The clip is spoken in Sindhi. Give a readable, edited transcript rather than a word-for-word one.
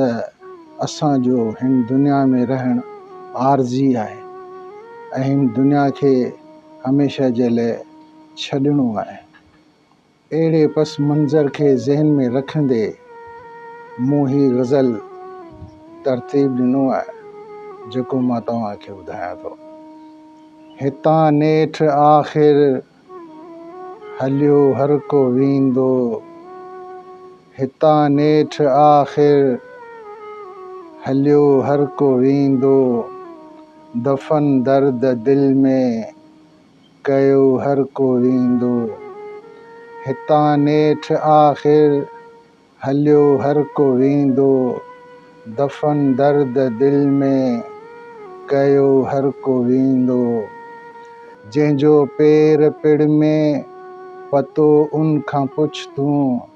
ته اسان جو هن دنيا ۾ رهڻ عارضي آهي ۽ هن دنيا کي هميشه جي لاء ڇڏڻو آهي. اهڙي پس منظر کي ذهن ۾ رکندي مون هي غزل ترتيب ڏنو آهي، جيڪو مان توهان کي ٻڌايان ٿو. هتان نيٺ آخر هليو هر ڪو ويندو، هتان نيٺ آخر هليو هر ڪو ويندو، دفن درد دل ۾ ڪيو هر ڪو ويندو، هتان نيٺ آخر هليو هر ڪو ويندو، دفن درد دل ۾ ڪيو هر ڪو ويندو. جنهن جو پير پڙ ۾ پتو ان کان پڇ تون.